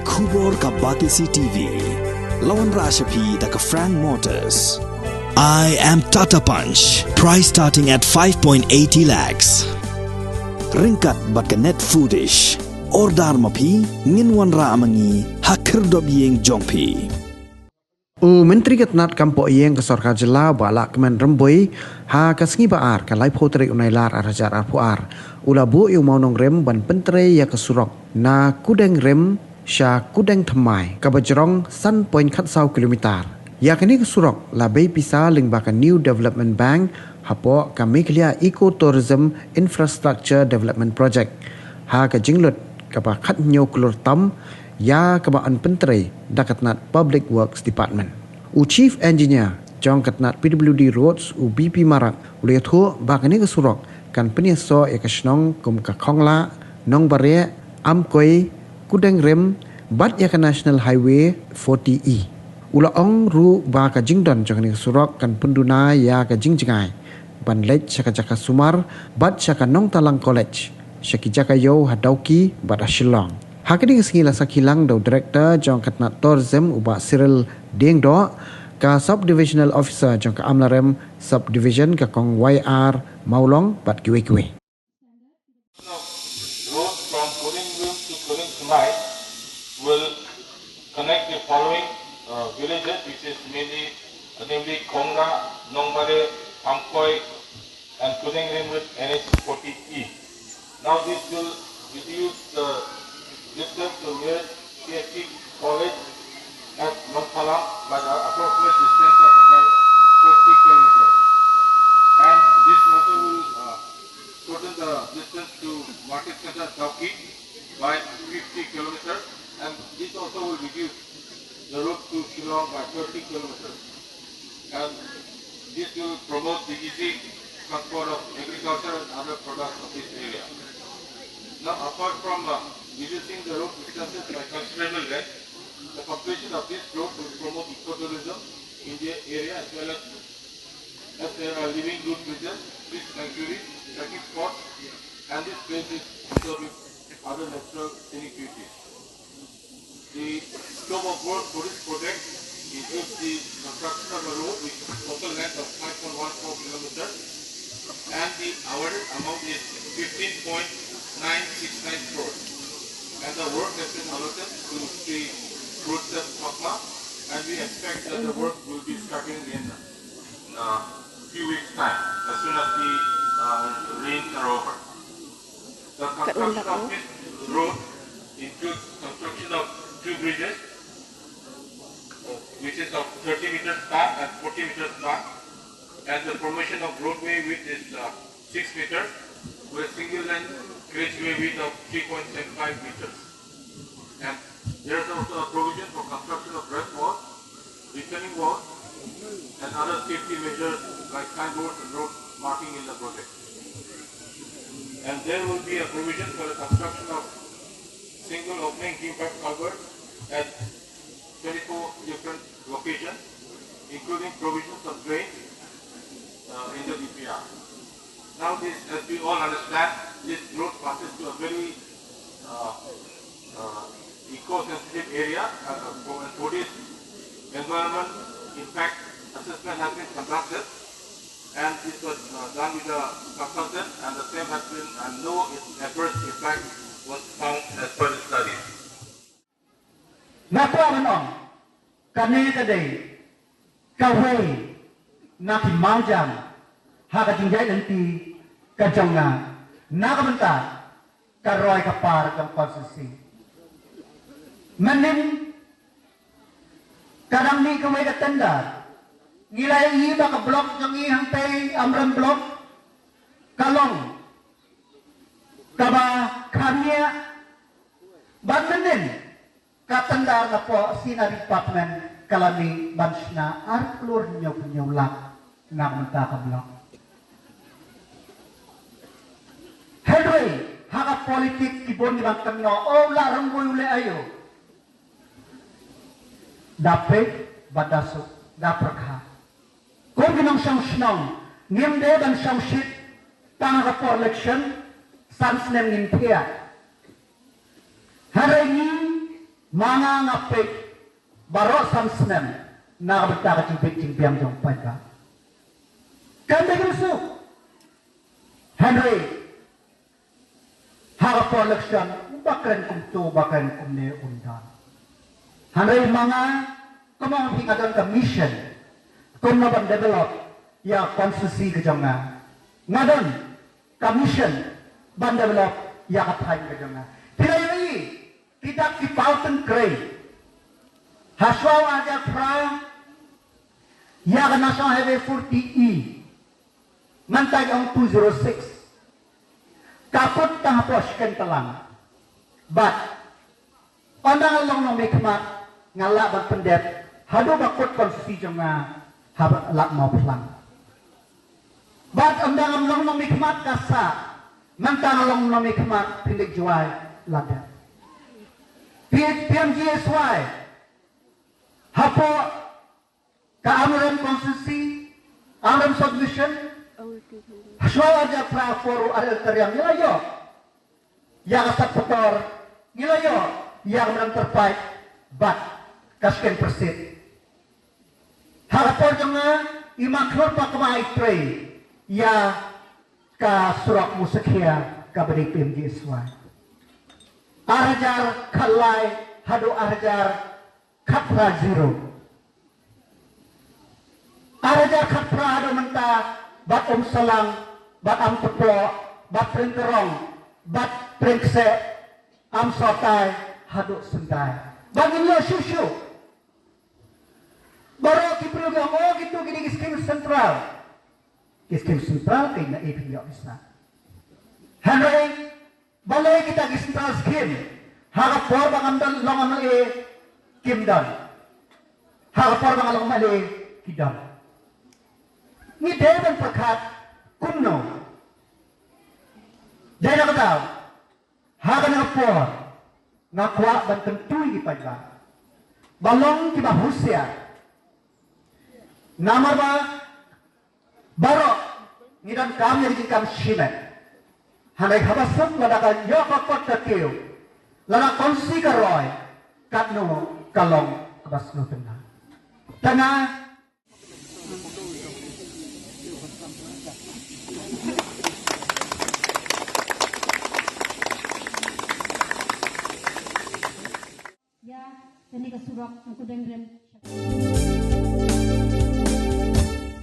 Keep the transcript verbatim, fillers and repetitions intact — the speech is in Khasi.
Khubor ka Batesi T V. La wanrah sha phi da ka Frank Motors. I am Tata Punch. Price starting at five point eighty lakhs. Ryngkat bad ka Net Foodish. Order ma phi, ngin wanrah ma ngi ha khyrdop ïing jong phi. U Myntri ka tnat kam poh ïing ka sorkar jylla, Bah Lahkmen Rymbui, ha ka sngi ba ar, ka laiphew tarik u Nailar ar hajar arphew ar, u la buh ïa u mawnongrim ban pyntrei ïa ka surok na Kudengrim sha Kudengthymmai, kaba jrong san point khatsaw kilometer. Ïa kane ka surok la bei pisa lyngba ka New Development Bank hapoh ka Meghalaya Eco Tourism Infrastructure Development Project, ha ka jinglut kaba khathynñiew klur tam, ïa kaba yn pyntrei da ka tnat Public Works Department. U Chief Engineer jong ka tnat P W D Roads, u B P Marak, u la ïathuh ba kane ka surok kan pynïasoh ïa ka shnong kum ka Khonglah, Nongbarieh, Amkoi, Kudengrim bad ïa ka National Highway forty E. U la ong ruh ba ka jingdon jong kane ka surok kan pynduna ïa ka jingjngai ban leit sha ka jaka sumar bad sha ka Nongtalang College, sha ki jaka ïew ha Dawki bad ha Shillong. Ha kane ka sngi la sakhi lang da u Director jong ka tnat Tourism, u Bah Cyril Diengdoh, ka Sub Divisional Officer jong ka Amlarem Sub Division, ka Kong Y R Mawlong, bad kiwei kiwei. Road from Kudengrim to Kudengthymmai will connect the following, uh, villages, which is mainly, uh, namely Khonglah, Nongbarieh, Amkoi, and Kudengrim with N H forty E. Now this will reduce the distance to nearest C S C college at Nongtalang by the approximate distance of about forty kilometers. And this also will, uh, shorten the distance to market center Dawki by fifty kilometers, and this also will reduce the road to Shillong by thirty kilometers. And this will promote the easy transport of agriculture and other products of this area. Now, apart from, uh, reducing the road distances by considerable length, the completion of this road will promote ecotourism in the area as well as, as there are living root bridges, fish sanctuaries, trekking spots, and this place is preserved with other natural scenic beauties. The scope of work for this project includes the construction of a road with total length of five point one four kilometers, and the awarded amount is fifteen point nine six nine crores. And the work has been allotted to Shri Rutsep Chakma, and we expect that the work will be starting in a few weeks' time, as soon as the, uh, rains are over. The construction of this road includes construction of two bridges, which is of thirty meters span and forty meters span, and the formation of roadway width is, uh, six meters, with a single lane carriageway width of three point seven five meters. And there is also a provision for construction of breast walls, retaining walls, and other safety measures like signboards and road marking in the project. And there will be a provision for the construction of single opening beam pipe culvert at twenty-four different locations, including provisions of drains, uh, in the D P R. Now, this, as we all understand, this road passes through a very, uh, uh, eco-sensitive area, uh, uh, for, for this environment impact assessment has been conducted, and this was, uh, done with the consultant, and the same has been, and no adverse impact was found as per the study. Nga kwah ban ong, kane ka dei kawei na ki mawjam ha ka jingïaid lynti ka jong nga na ka bynta ka roi ka par jong constituency. Mynnin ka dang mih kawei ka tender, ngi la ïohi ba ka block jong ngi hangtei, Amrem block, ka long kaba kham ïa, bad mynnin ka tender na poh sina department ka la mih ban shna ar klur hynñiew phew hynñiew lak na ka bynta ka block. Hynrei ha ka politik ki bun ki ban kynnoh, o u Lah Rymbui u leh aïu. Da peit bad da suk, da pyrkhat. Kum ki nongshong shnong, ngim dei ban shong shit tang ha ka por election, san snem ngin thiah. Hynrei ngi Ma nga nga peit baroh san snem na ka bynta ka jingbit jingbiang jong paidbah. Kam dei ka suk. Hynrei ha ka por election, ba kren kumto, ba kren kumne, um don. Hynrei ma nga, kumno phi, nga don ka mission kumno ban develop ïa constituency ka jong nga. Nga don ka mission ban develop ïa ka thaiñ ka jong nga. Phi la ïohi ki dak ki paw tyngkrei ha shuwa ar hajar phra ïa ka National Highway forty E. Mynta ki ong two zero six. Ka kut tang hapoh shken tlang. Bad ynda nga long nongmihkhmat, nga lah ban pyndep haduh ba kut constituency jong nga haba la mawphlang. Bad ynda ngam long nongmihkhmat ka sah, mynta nga long nongmihkhmat, pyndik Jowai la dep. P-, P M G S Y hapoh ka Amrem constituency, Amrem subdivision, shuwa ar hajar phra, por u R L Tariang ngi la ïoh ïa ka sat pator, ngi la ïoh ïa ka Mrem Tyrpaid bad ka Shken Pyrsit. Ha ka por jong nga, i Ma Khlur Pakma i trei ïa ka surok Musakhia kaba dei P M G S Y. Ar hajar khatlai haduh ar hajar khatphra, zero. Ar hajar khatphra haduh mynta, bad Umsalang, bad Amtyrpoh, bad Pringkrong, bad Pringkseh, Amsohtai haduh Syntai. Bad ngin ïoh shuh shuh. Baroh ki briew ki ong, oh, kito ki dei ki skim central. Ki skim central, ki na ïa phi ïoh pisa. Hynrei balei kita ki central scheme ha ka por ba ngam don long M L A kim don, ha ka por ba nga long M L A ki don? Ngi dei ban pyrkhat kumno? Dei na ka daw, ha kane ka por nga kwah ban kyntu ïa ki paidbah ba long kiba husiar. Namar ba baroh ngi donkam ïa ka jingkam shimet. Hynrei haba suk, lada ka ïoh ka kot ka kiew, lada ka constituency ka roi, katno ka long kaba sngewtynnat. Tang nga ïa kane ka surok Angkudengrim.